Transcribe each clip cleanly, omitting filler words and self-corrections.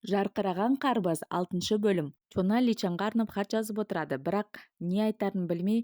Жарқыраған қарбыз, алтыншы бөлім. Чона Личанға арнап хат жазып отырады, бірақ не айтарын білмей,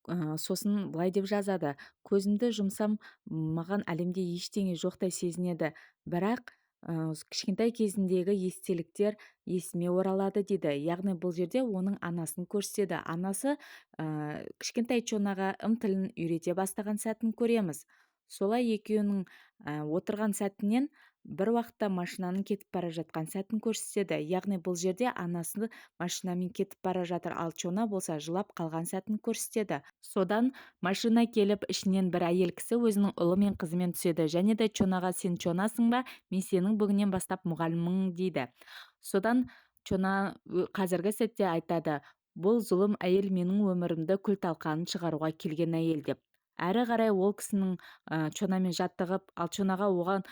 сосын былай деп жазады: көзімді жұмсам, маған әлемде ештеңе жоқтай сезінеді, бірақ кішкентай кезіндегі естеліктер есіме оралады дейді. Яғни бұл жерде оның анасын көрсетеді. Анасы кішкентай Чонаға ым тілін үйрете бастаған сәтін көреміз. Солай екеуінің отырған сәтінен бір уақытта машинаның кетіп бара жатқан сәтін көрсетеді. Яғни бұл жерде анасы машинамен кетіп бара жатыр, ал Чона болса жылап қалған сәтін көрсетеді. Содан машина келіп, ішінен бір әйел кісі өзінің ұлы мен қызымен түседі және де Чонаға: «Сен Чонасың ба? Мен сенің бүгіннен бастап мұғалімің», – дейді. Содан Чона қазіргі сәтте айтады: «Бұл зұлым әйел менің өмірімді күл-талқанын шығаруға келген әйел», – деп. Әрі қарай ол кісінің Чонамен жаттығып, ал Чонаға оған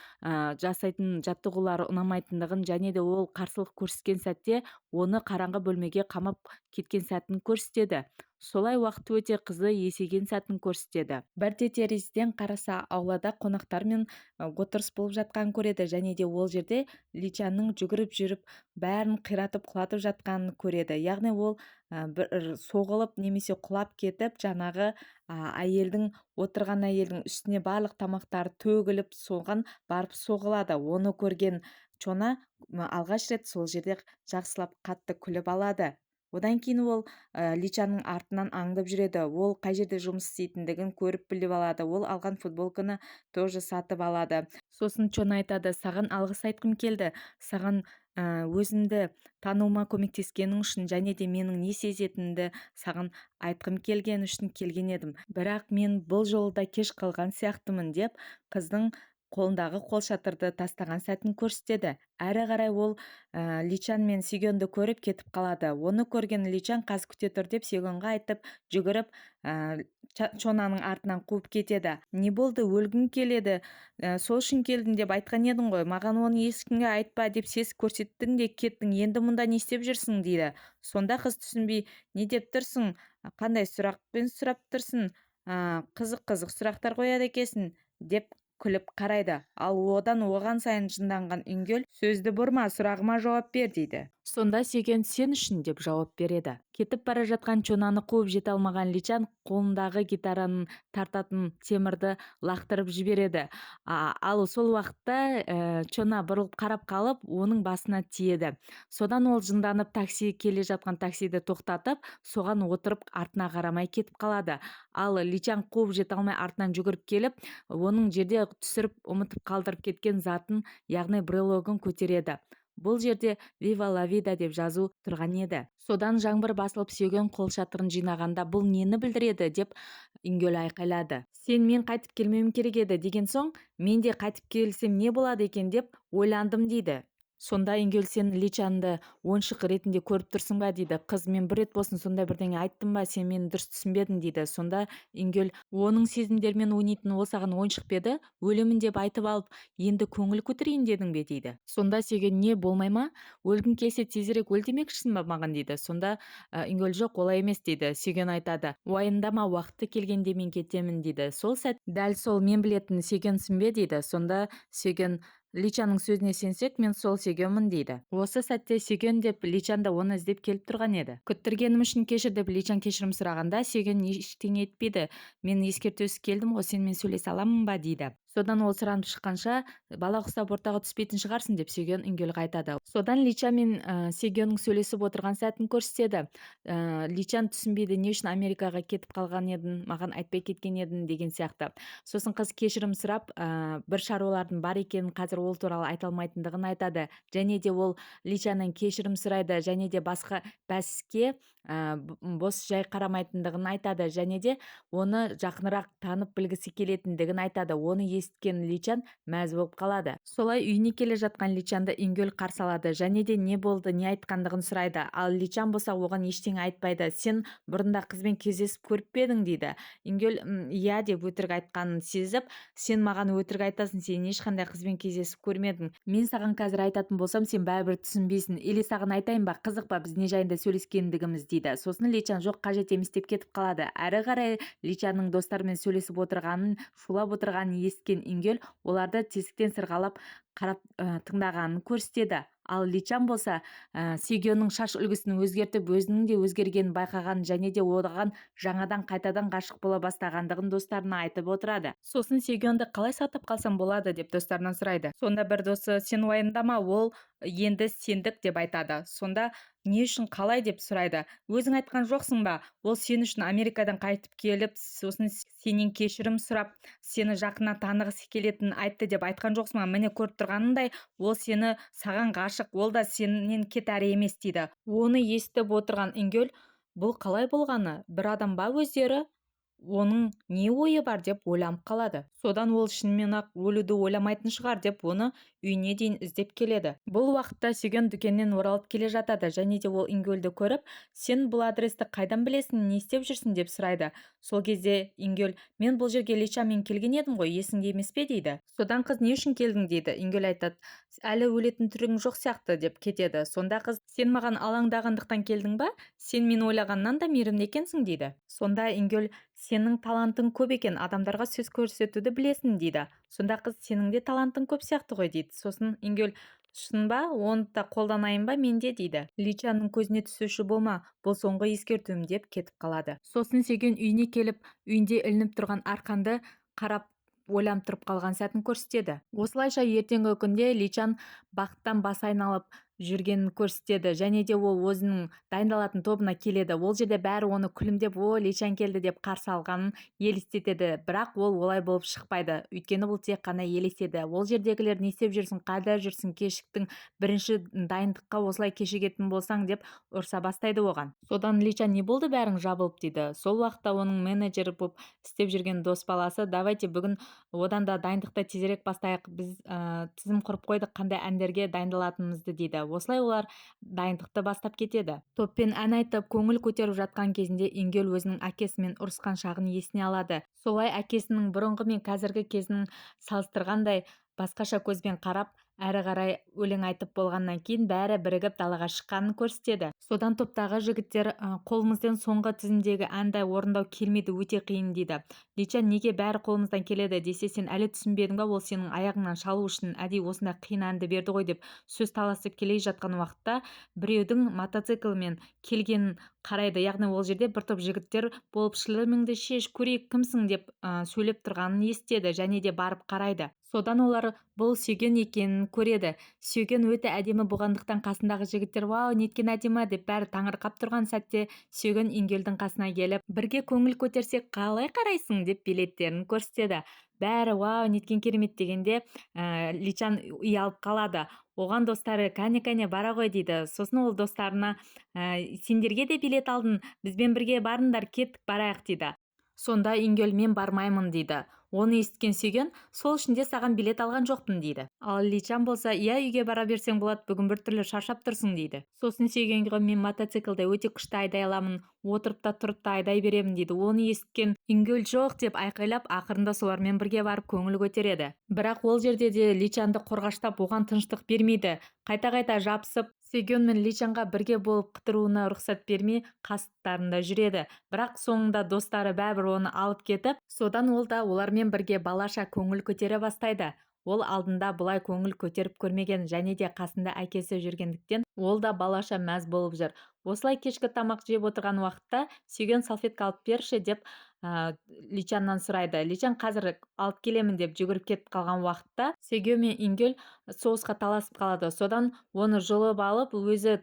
жасайтын жаттығулары ұнамайтындығын және де ол қарсылық көрсеткен сәтте оны қараңғы бөлмеге қамап кеткен сәтін көрсетеді. Солай уақыт өте қызы есейген сәтін көрсетеді. Бірде терезеден қараса, аулада қонақтармен отырыс болып жатқанын көреді және де ол жерде Личанның жүгіріп жүріп бәрін қиратып, құлатып жатқанын көреді. Яғни ол бір соғылып немесе құлап кетіп, жаңағы әйелдің, отырған әйелдің үстіне барлық тамақтары төгіліп, соған барып соғылады. Оны көрген Чона алғаш рет сол жерде жақсылап қатты күліп алады. Одан кейін ол Личаның артынан аңдып жүреді. Ол қай жерде жұмыс істейтіндігін көріп, біліп алады. Ол алған футболканы тоже сатып алады. Сосын Чона айтады: «Саған алғыс айтқым келді, саған өзімді тануыма көмектескенің үшін және де менің не сезетінімді саған айтқым келген үшін келген едім, бірақ мен бұл жолы да кеш қалған сияқтымын», – деп, қыздың қолындағы қолшатырды тастаған сәтін көрсетеді. Әрі қарай ол Личан мен Сигенді көріп кетіп қалады. Оны көрген Личан «Қазір, күте тұр» деп Сигенға айтып, жүгіріп Чонаның артынан қуып кетеді. «Не болды, өлгің келеді, сол үшін келдім деп айтқан едің ғой маған, оны ешкімге айтпа деп сес көрсеттің де кеттің, енді мұнда не істеп жүрсің?» – дейді. Сонда қыз түсінбей: «Не деп тұрсың, қандай сұрақпен сұрап тұрсың, қызық қызық сұрақтар қояды екенсің», – деп күліп қарайды. Ал одан оған сайын жынданған Үнгел: «Сөзді бұрма, сұрағыма жауап бер», – дейді. Сонда Сүйген: «Сен үшін», – деп жауап береді. Кетіп бара жатқан Чонаны қуып жете алмаған Личан қолындағы гитараның тартатын темірді лақтырып жібереді. Ал сол уақытта Чона бұрылып қарап қалып, оның басына тиеді. Содан ол жынданып, такси келе жатқан таксиді тоқтатып, соған отырып, артына қарамай кетіп қалады. Ал Личан қуып жете алмай, артынан жүгіріп келіп, оның жерде түсіріп, ұмытып қалдырып кеткен затын, яғни брелогын көтереді. Бұл жерде «Вива ла вида» деп жазу тұрған еді. Содан жаңбыр басылып, Сүйген қолшатырын жинағанда: «Бұл нені білдіреді?» – деп Ингөл айқайлады. «Сен мен қайтып келмеуім керек еді деген соң, мен де қайтып келсем не болады екен деп ойландым», – дейді. Сонда Ингөл: «Сен Личанды ойыншық ретінде көріп тұрсың ба?» – дейді. Қыз: «Мен бір рет болсын сондай бірдеңе айттым ба? Сен мені дұрыс түсінбедің», – дейді. Сонда Ингөл: «Оның сезімдерімен ойнайтын ол саған ойыншық па еді? Өлемін деп айтып алып, енді көңіл көтерейін дедің бе?» – дейді. Сонда Сүйген: «Не, болмай ма? Өлгің келсе, тезірек өл демекшісің ба маған?» – дейді. Сонда Ингөл: «Жоқ, олай емес», – дейді. Сүйген айтады: «Уайымдама, уақыты келгенде мен кетемін», – дейді. Сол сәт: «Дәл сол мен білетін Сүйгенсің бе?» – дейді. Сонда Сүйген: «Личаның сөзіне сенсек, мен сол Сүйгенмін», – дейді. Осы сәтте Сүйген деп Личан да оны іздеп келіп тұрған еді. «Күттіргенім үшін кешір», – деп Личан кешірім сұрағанда, Сүйген ештеңе етпейді. «Мен ескертусіз келдім ғой, сенімен сөйлесе аламын ба?» – дейді. Содан ол сұранып шыққанша: «Бала ұқсап ортаға түспейтін шығарсың», – деп Сүйген Үнгелге айтады. Содан Личан мен Сүйгеннің сөйлесіп отырған сәтін көрсетеді. Личан түсінбейді, не үшін Америкаға кетіп қалған едің, маған айтпай кеткен едің деген сияқты. Сосын қыз кешірім сұрап, бір шаруалардың бар екенін, қазір ол туралы айта алмайтындығын айтады. Және де ол Личаннан кешірім сұрайды және де басқа бәске бос жай қарамайтындығын айтады және де оны жақынырақ танып білгісі келетіндігін айтады. Оны есіткен Личан мәз болып қалады. Солай үйіне келе жатқан Личанды Ингөл қарсы алады және де не болды, не айтқандығын сұрайды. Ал Личан болса оған ештеңе айтпайды. «Сен бұрында қызбен кездесіп көріп пе едің?» – дейді. Ингөл «Иә» деп өтірік айтқанын сезіп: «Сен маған өтірік айтасың, сен ешқандай қызбен кездесіп көрмедің. Мен саған қазір айтатын болсам, сен бәрібір түсінбейсің. Или саған айтайын ба, қызық па, біз не жайында сөйлескендігіміз?» – дейді. Сосын Личан «Жоқ, қажет емес» деп кетіп қалады. Әрі қарай Личанның достарымен сөйлесіп отырғанын, шулап отырғанын есіткен Ингөл оларды тесіктен сырғалап қарап тыңдағанын көрсетеді. Ал Личан болса, Сегеннің шаш үлгісін өзгертіп, өзінің де өзгергенін байқаған және де оған жаңадан қайтадан ғашық бола бастағандығын достарына айтып отырады. Сосын Сегенді қалай сатып қалсам болады деп достарынан сұрайды. Сонда бір досы: сен уайымдама, ол енді сендік деп айтады. Сонда не үшін, қалай деп сұрайды. Өзің айтқан жоқсың ба, ол сен үшін Америкадан қайтып келіп, сосын сенен кешірім сұрап, сені жақыннан танығысы келетінін айтты деп айтқан жоқсың ба? Міне, көріп тұрғаныңдай, ол сені, саған ғашық, ол да сенен кетәрі емес дейді. Оны естіп отырған Ингөл: бұл қалай болғаны, бір адам ба өздері, оның не ойы бар деп ойланып қалады. Содан ол шынымен-ақ өлуді ойламайтын шығар деп оны үйіне дейін іздеп келеді. Бұл уақытта Сүйген дүкеннен оралып келе жатады және де ол Ингөлді көріп, сен бұл адресті қайдан білесің, не істеп жүрсің деп сұрайды. Сол кезде Ингөл: мен бұл жерге Личамен келген едім ғой, есіңде емес пе дейді. Содан қыз: не үшін келдің дейді. Ингөл айтады: әлі өлетін түрің жоқ сияқты деп кетеді. Сонда қыз: сен маған алаңдағандықтан келдің ба? Сен мен ойлағаннан да мейірімді екенсің дейді. Сонда Ингөл: сенің талантың көп екен, адамдарға сөз көрсетуді білесің дейді. Сонда қыз: сенің де талантың көп сияқты ғой дейді. Сосын Ингөл: шын ба, оны да қолданайын ба менде дейді. Личаның көзіне түсуші болма, бұл соңғы ескертуім деп кетіп қалады. Сосын Сеген үйіне келіп, үйінде ілініп тұрған арқанды қарап ойланып тұрып қалған сәтін көрсетеді. Осылайша ертеңгі күнде Личан бақыттан басы айналып жүргенін көрсетеді және де ол өзінің дайындалатын тобына келеді. Ол жерде бәрі оны күлімдеп, о, Личан келді деп қарсы алғанын елестетеді. Бірақ ол олай болып шықпайды, өйткені бұл тек қана елестеді. Ол жердегілер: не істеп жүрсің, қайда жүрсің, кешіктің, бірінші дайындыққа осылай кешігетін болсаң деп ұрса бастайды оған. Содан Личан: не болды, бәрің жабылып дейді. Сол уақытта оның менеджері болып істеп жүрген дос баласы: давайте бүгін одан да дайындықты тезірек бастайық, біз тізім құрып қойдық қандай әндерге дайындалатынымызды дейді. Осылай олар дайындықты бастап кетеді. Топпен ән айтып, көңіл көтеріп жатқан кезінде Ингөл өзінің әкесімен ұрысқан шағын есіне алады. Солай әкесінің бұрынғы мен қазіргі кезін салыстырғандай басқаша көзбен қарап, әрі қарай өлең айтып болғаннан кейін бәрі бірігіп далаға шыққанын көрсетеді. Содан топтағы жігіттер: қолымыздан соңғы тізімдегі әнді орындау келмейді, өте қиын дейді. Личан: неге, бәрі қолымыздан келеді десе, сен әлі түсінбедің ба, ол сенің аяғыңнан шалу үшін әдейі осындай қиын әнді берді ғой деп сөз таласып келе жатқан уақытта біреудің мотоциклмен келгенін қарайды. Яғни ол жерде бір топ жігіттер болып, шлеміңді шеш, көрейік кімсің деп сөйлеп тұрғанын естеді және де барып қарайды. Содан олар бұл Сүйген екенін көреді. Сүйген өте әдемі болғандықтан қасындағы жігіттер: вау, неткен әдемі деп бәрі таңырқап тұрған сәтте Сүйген Ингөлдің қасына келіп, бірге көңіл көтерсек қалай қарайсың деп билеттерін көрсетеді. Бәрі вау, неткен керемет дегенде Личан ұялып қалады. Оған достары: кәне, кәне, бара ғой дейді. Сосын ол достарына: сендерге де билет алдым, бізбен бірге барыңдар, кеттік, барайық дейді. Сонда Ингөл: мен бармаймын дейді. Оны естіген Сүйген: сол үшін де саған билет алған жоқпын дейді. Ал Личан болса: иә, үйге бара берсең болады, бүгін біртүрлі шаршап тұрсың дейді. Сосын Сүйгенге: мен мотоциклді өте күшті айдай аламын, отырып та тұрып та айдай беремін дейді. Оны естіген Ингөл жоқ деп айқайлап, ақырында солармен бірге барып көңіл көтереді. Бірақ ол жерде де Личанды қорғаштап, оған тыныштық бермейді. Қайта-қайта жабысып, Сүйген мен Личанға бірге болып қыдыруына рұқсат бермей, қастарында жүреді. Бірақ соңында достары бәрібір оны алып кетіп, содан ол да олармен бірге балаша көңіл көтере бастайды. Ол алдында бұлай көңіл көтеріп көрмеген және де қасында әкесі жүргендіктен ол да балаша мәз болып жүр. Осылай кешкі тамақ жеп отырған уақытта Сүйген: салфетка алып берші деп Личаннан сұрайды. Личан қазір алып келемін деп жүгіріп кетіп қалған уақытта Сүйген мен Ингөл соусқа таласып қалады. Содан оны жұлып алып, өзі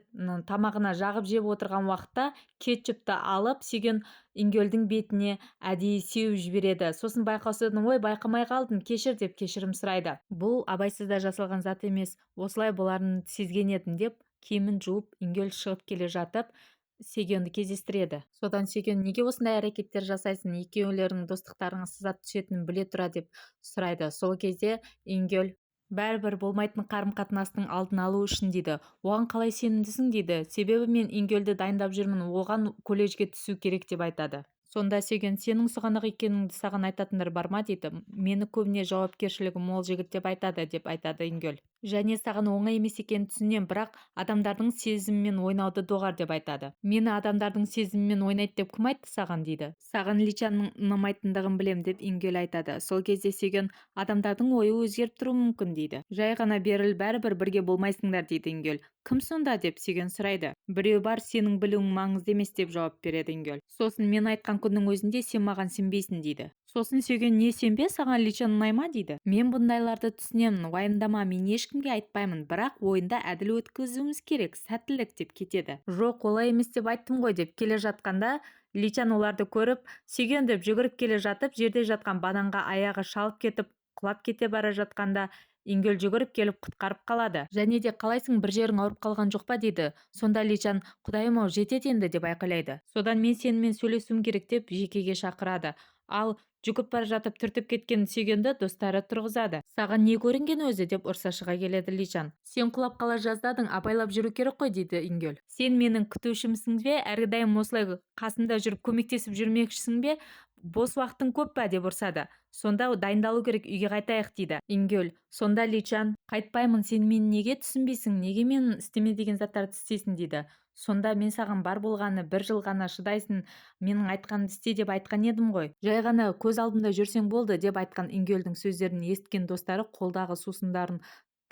тамағына жағып жеп отырған уақытта кетчупті алып, Сүйген Ингөлдің бетіне әдейі сеуіп жібереді. Сосын байқаусыздан: ой, байқамай қалдым, кешір деп кешірім сұрайды. Бұл абайсызда жасалған зат емес, осылай боларын сезген едім деп киімін жуып, Ингөл шығып келе жатып Сегенді кездестіреді. Содан Сеген: неге осындай әрекеттер жасайсың, екеулерінің достықтарыңа сызат түсетінін біле тұра деп сұрайды. Сол кезде Ингөл: бәрібір болмайтын қарым-қатынастың алдын алу үшін дейді. Оған қалай сенімдісің дейді. Себебі мен Ингөлді дайындап жүрмін, оған колледжге түсу керек деп айтады. Сонда Сеген: сенің сұғанақ екеніңді саған айтатындар бар ма дейді. Мені көбіне жауапкершілігі мол жігіт деп айтады деп айтады Ингөл. Және саған оңай емес екенін түсінемін, бірақ адамдардың сезімімен ойнауды доғар деп айтады. Мені адамдардың сезімімен ойнайды деп кім айтты саған дейді. Саған Личанның ұнамайтындығын білем деп Ингел айтады. Сол кезде Сеген адамдардың ойы өзгеріп тұруы мүмкін дейді. Жай ғана беріл, бәрібір бірге болмайсыңдар дейді Ингел. Кім сонда деп Сеген сұрайды. Біреу бар, сенің білуің маңызды емес деп жауап береді Ингел. Сосын мен айтқан күннің өзінде сен маған сенбейсің дейді. Сосын Сеген не сенбе, саған Личан ұнай ма дейді. Мен бұндайларды түсінемін, уайымдама, мен ешкімге айтпаймын, бірақ ойында әділ өткізуіміз керек, сәттілік деп кетеді. Жоқ, олай емес деп айттым ғой деп келе жатқанда Личан оларды көріп, Сеген деп жүгіріп келе жатып, жерде жатқан бананға аяғы шалып кетіп, құлап кете бара жатқанда Ингел жүгіріп келіп құтқарып қалады. Және де қалайсың, бір жерің ауырып қалған жоқ па дейді. Сонда Личан, құдайым-ау, жетеді енді деп айқайлайды. Содан мен сенімен сөйлесуім керек деп жекеге шақырады. Ал жүгіріп бара жатып түртіп кеткен Сүйгенді достары тұрғызады. Саған не көрінген өзі деп ұрса шыға келеді Личан. Сен құлап қала жаздадың, абайлап жүру керек қой дейді Ингел. Сен менің күтушімсің бе? Әрдайым осылай қасымда жүріп көмектесіп жүрмекшісің бе? Бос уақытың көп па деп ұрсады. Сонда дайындалу керек, үйге қайтайық дейді Ингел. Сонда Личан, қайтпаймын, сен мені неге түсінбейсің, неге мен істеме деген заттарды істейсің дейді. Сонда мен саған бар болғаны бір жыл ғана шыдайсың, менің айтқанымды істе деп айтқан едім ғой. Жай ғана көз алдымда жүрсең болды деп айтқан Ингелдің сөздерін естіген достары қолдағы сусындарын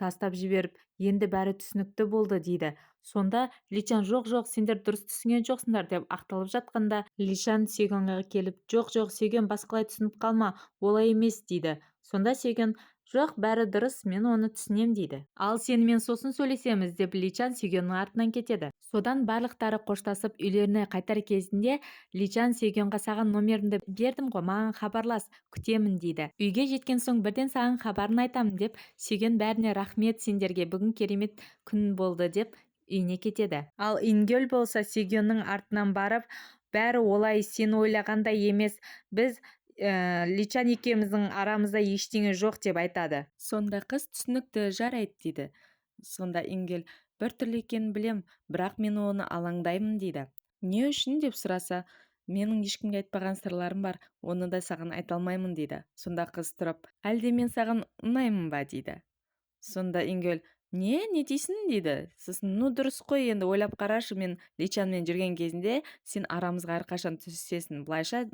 тастап жіберіп, енді бәрі түсінікті болды дейді. Сонда Личан жоқ, жоқ, сендер дұрыс түсінген жоқсыңдар деп ақталып жатқанда Личан Сүйгенге келіп, жоқ, жоқ, Сүйген, басқалай түсініп қалма, олай емес дейді. Сонда Сүйген, жоқ, бәрі дұрыс, мен оны түсінем дейді. Ал сенімен сосын сөйлесеміз деп Личан Сүйгеннің артынан кетеді. Содан барлықтары қоштасып үйлеріне қайтар кезінде Личан Сүйгенға саған номерімді бердім ғой, маған хабарлас, күтемін дейді. Үйге жеткен соң бірден саған хабарын айтамын деп Сүйген бәріне рахмет сендерге, бүгін керемет күн болды деп үйіне кетеді. Ал Ингел болса Сүйгеннің артынан барып, бәрі олай сен ойлағандай емес, біз Личан екеуміздің арамызда ештеңе жоқ деп айтады. Сонда қыз түсінікті, жарайды дейді. Сонда Ингел бір түрлі екенін білем, бірақ мен оны алаңдаймын дейді. Не үшін деп сұраса, менің ешкімге айтпаған сырларым бар, оны да саған айта алмаймын дейді. Сонда қыз тұрып, әлде мен саған ұнаймын ба дейді. Сонда Ингел, не дейсің дейді. Сосын, ну дұрыс қой, енді ойлап қарашы, мен Личанмен жүрген кезінде сен арамызға әрқашан түсесің, былайша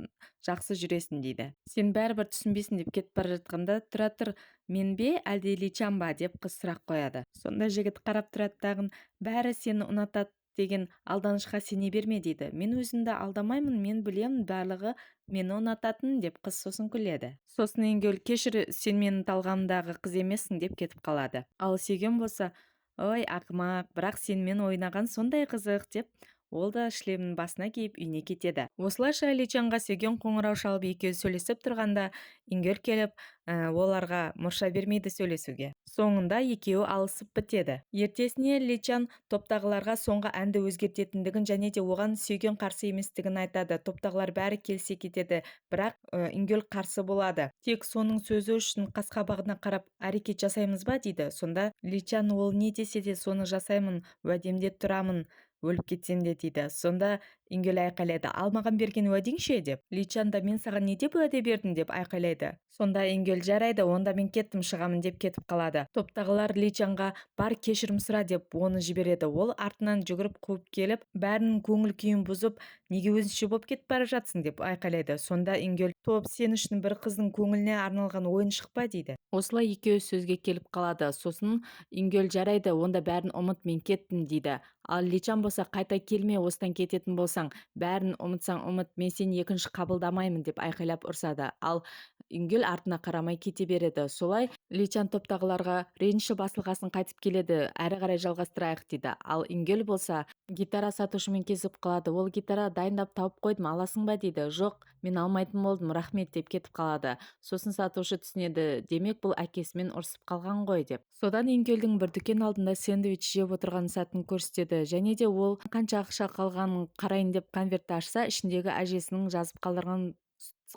жақсы жүресің дейді. Сен бәрібір түсінбейсің деп кетіп бара жатқанда, тұра тұр, мен бе, әлде Личан ба деп қыз сұрақ қояды. Сонда жігіт қарап тұрады дағын, бәрі сені ұнатады деген алданышқа сене берме дейді. Мен өзімді алдамаймын, мен білемін барлығы мені ұнататын деп қыз сосын күледі. Сосын Ингел, кешір, сен менің талғамымдағы қыз емессің деп кетіп қалады. Ал Сүйген болса, ой, ақымақ, бірақ сенімен ойнаған сондай қызық деп ол да шлемін басына киіп үйіне кетеді. Осылайша Личанға Сүйген қоңырау шалып екеуі сөйлесіп тұрғанда Ингел келіп, оларға мұрша бермейді сөйлесуге. Соңында екеуі алысып бітеді. Ертесіне Личан топтағыларға соңғы әнді өзгертетіндігін және де оған Сүйген қарсы еместігін айтады. Топтағылар бәрі келісе кетеді, бірақ Ингел қарсы болады. Тек соның сөзі үшін қас-қабағына қарап әрекет жасаймыз ба дейді. Сонда Личан ол не десе де соны жасаймын, уәдемде тұрамын, өліп кетсем де дейді. Сонда Ингел айқайлайды, ал маған берген уәдең ше деп. Личан да мен саған не деп уәде бердім деп айқайлайды. Сонда Ингел жарайды, онда мен кеттім, шығамын деп кетіп қалады. Топтағылар Личанға бар кешірім сұра деп оны жібереді. Ол артынан жүгіріп қуып келіп, бәрінің көңіл күйін бұзып, неге өзінше болып кетіп бара жатсың деп айқайлайды. Сонда Ингел, топ сен үшін бір қыздың көңіліне арналған ойыншық па дейді. Осылай екеуі сөзге келіп қалады. Сосын Ингел жарайды, онда бәрін ұмыт, мен кеттім дейді. Ал Личан болса қайта келме, осыдан кететін болсаң, бәрін ұмытсаң ұмыт, мен сені екінші қабылдамаймын деп айқайлап ұрсады. Ал Ингел артына қарамай кете береді. Солай Личан топтағыларға реніші басылғасын қайтып келеді, әрі қарай жалғастырайық дейді. Ал Ингел болса гитара сатушымен кезіп қалады. Ол гитара дайындап тауып қойдым, аласың ба дейді. Жоқ, мен алмайтын болдым, рахмет деп кетіп қалады. Сосын сатушы түсінеді, демек бұл әкесімен ұрсып қалған ғой деп. Содан Ингелдің бір дүкен алдында сэндвич жеп отырған сәтін көрсетеді. Және де ол қанша ақша қалғанын қарайын деп конвертті ашса, ішіндегі әжесінің жазып қалдырған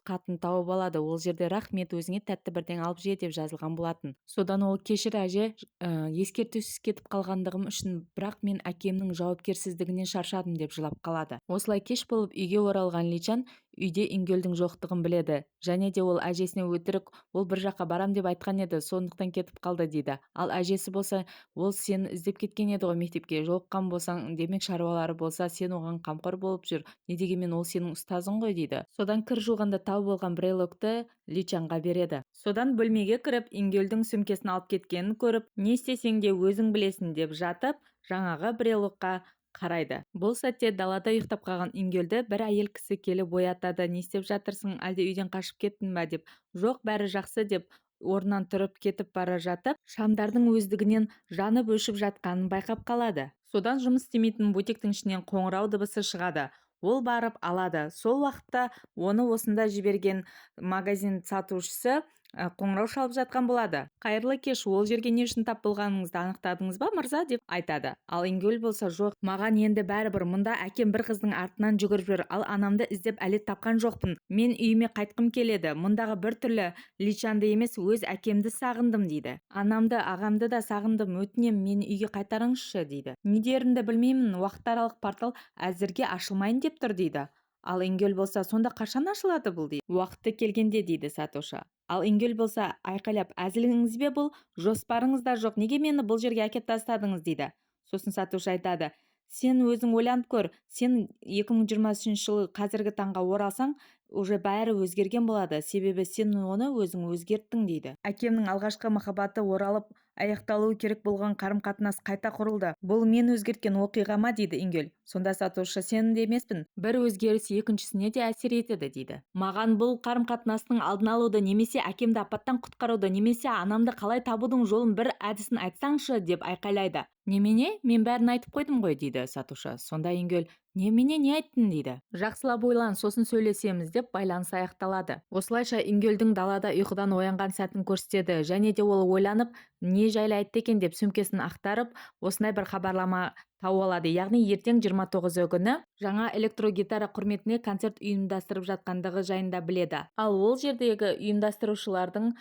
хатын тауып алады. Ол жерде рахмет, өзіңе тәтті бірдеңе алып же деп жазылған болатын. Содан ол кешір әже, ескертусіз кетіп қалғандығым үшін, бірақ мен әкемнің жауапкерсіздігінен шаршадым деп жылап қалады. Осылай кеш болып үйге оралған Личан Үйде Ингөлдің жоқтығын біледі. Және де ол әжесіне өтірік, ол бір жаққа барам деп айтқан еді, сондықтан кетіп қалды дейді. Ал әжесі болса, ол сені іздеп кеткен еді ғой мектепке. Жолыққан болсаң, демек шаруалары болса, сен оған қамқор болып жүр. Не дегенмен ол сенің ұстазың ғой дейді. Содан кір жуғанда тауып алған брелокты Личанға береді. Содан бөлмеге кіріп, Ингөлдің сөмкесін алып кеткенін көріп, не істесең де өзің білесің деп жатып, жаңағы брелокқа қарайды. Бұл сәтте далада ұйықтап қалған Ингөлді бір әйел кісі келіп оятады. Не істеп жатырсың, әлде үйден қашып кеттің ба деп. Жоқ, бәрі жақсы деп орнынан тұрып кетіп бара жатып, шамдардың өздігінен жанып өшіп жатқанын байқап қалады. Содан жұмыс істемейтін бутиктің ішінен қоңырау дыбысы шығады. Ол барып алады. Сол уақытта оны осында жіберген магазин сатушысы қоңырау шалып жатқан болады. Қайырлы кеш, ол жерге не үшін тап болғаныңызды анықтадыңыз ба, мырза деп айтады. Ал Ингөл болса, жоқ, маған енді бәрібір, мұнда әкем бір қыздың артынан жүгіріп жүр, ал анамды іздеп әлі тапқан жоқпын. Мен үйіме қайтқым келеді. Мұндағы бір түрлі Личанды емес, өз әкемді сағындым дейді. Анамды, ағамды да сағындым, өтінем, мені үйге қайтарыңызшы дейді. Не дерімді білмеймін, уақытаралық портал әзірге ашылмайын деп тұр дейді. Ал Ингөл болса, сонда қашан ашылады бұл дейді. Уақыты келгенде дейді сатушы. Ал Ингөл болса айқайлап, әзіліңіз бе бұл, жоспарыңыз да жоқ, неге мені бұл жерге әкеп тастадыңыз дейді. Сосын сатушы айтады, сен өзің ойланып көр, сен 2023 жылы қазіргі таңға оралсаң, уже бәрі өзгерген болады, себебі сен оны өзің өзгерттің дейді. Әкемнің алғашқы махаббаты оралып, аяқталуы керек болған қарым-қатынас қайта құрылды. Бұл мен өзгерткен оқиға ма дейді Ингөл. Сонда сатушы, сенімді емеспін, бір өзгеріс екіншісіне де әсер етеді дейді. Маған бұл қарым-қатынастың алдын алуды, немесе әкемді апаттан құтқаруды, немесе анамды қалай табудың жолын бір әдісін айтсаңшы деп айқайлайды. Немене, мен бәрін айтып қойдым ғой дейді сатушы. Сонда Ингөл, немене, не айттың дейді. Жақсылап ойлан, сосын сөйлесеміз деп байланыс аяқталады. Осылайша Ингөлдің далада ұйқыдан оянған сәтін көрсетеді. Және де ол ойланып, не жайлы айтты екен деп сөмкесін ақтарып, осындай бір хабарлама тауып алады. Яғни ертең 29 күні жаңа электрогитара құрметіне концерт ұйымдастырып жатқандығы жайында біледі. Ал ол жердегі ұйымдастырушылардың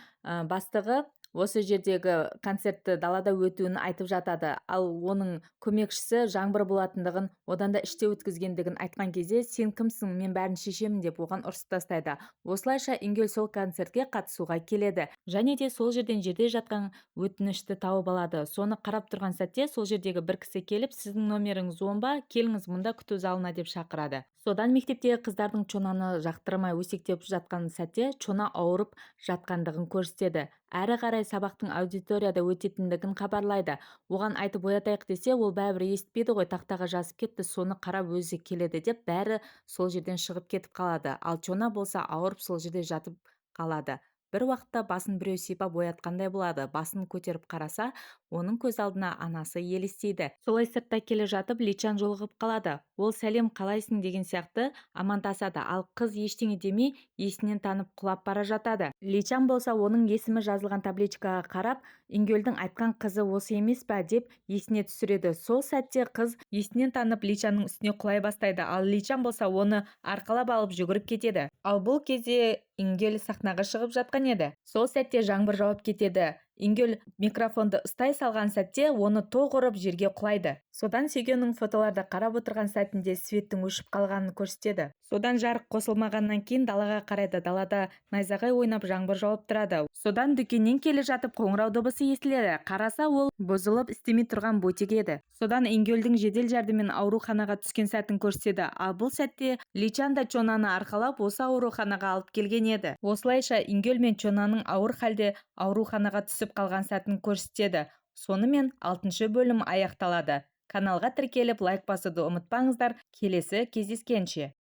бастығы осы жердегі концертті далада өтуін айтып жатады. Ал оның көмекшісі жаңбыр болатындығын, одан да іште өткізгендігін айтқан кезде, сен кімсің, мен бәрін шешемін деп оған ұрсып тастайды. Осылайша Ингөл сол концертке қатысуға келеді. Және де сол жерден жерде жатқан өтінішті тауып алады. Соны қарап тұрған сәтте сол жердегі бір кісі келіп, сіздің номеріңіз 10 ба, келіңіз мұнда күту залына деп шақырады. Содан мектептегі қыздардың Чонаны жақтырмай өсектеп жатқан сәтте Чона ауырып жатқандығын көрсетеді. Әрі қарай сабақтың аудиторияда өтетіндігін хабарлайды. Оған айтып оятайық десе, ол бәрібір естіпеді ғой, тақтаға жазып кетті, соны қарап өзі келеді деп бәрі сол жерден шығып кетіп қалады. Ал Чона болса ауырып сол жерде жатып қалады. Бір уақытта басын біреу сипап оятқандай болады. Басын көтеріп қараса, оның көз алдына анасы елестейді. Солай сыртта келе жатып, Личан жолығып қалады. Ол сәлем, қалайсың деген сияқты амандасады. Ал қыз ештеңе демей, есінен танып құлап бара жатады. Личан болса, оның есімі жазылған табличкаға қарап, Ингөлдің айтқан қызы осы емес па деп есіне түсіреді. Сол сәтте қыз есінен танып Личанның үстіне құлай бастайды. Ал Личан болса, оны арқалап алып жүгіріп кетеді. Ал бұл кезде Ингөл сахнаға шығып жатқан еді. Сол сәтте жаңбыр жауып кетеді. Ингөл микрофонды ұстай салған сәтте оны тоқ ұрып жерге құлайды. Содан сүйгенінің фотоларды қарап отырған сәтінде светтің өшіп қалғанын көрсетеді. Содан жарық қосылмағаннан кейін далаға қарайды. Далада найзағай ойнап жаңбыр жауып тұрады. Содан дүкеннен келе жатып қоңырау дыбысы естіледі. Қараса, ол бұзылып істемей тұрған бутик еді. Содан Ингөлдің жедел жәрдеммен ауруханаға түскен сәтін көрсетеді. Ал бұл сәтте Личан да Чонаны арқалап осы ауруханаға алып келген еді. Осылайша Ингөл мен Чонаның ауыр халде ауруханаға түсіп қалған сәтін көрсетеді. Сонымен 6-шы бөлім аяқталады. Каналға тіркеліп, лайк басуды ұмытпаңыздар. Келесі кездескенше.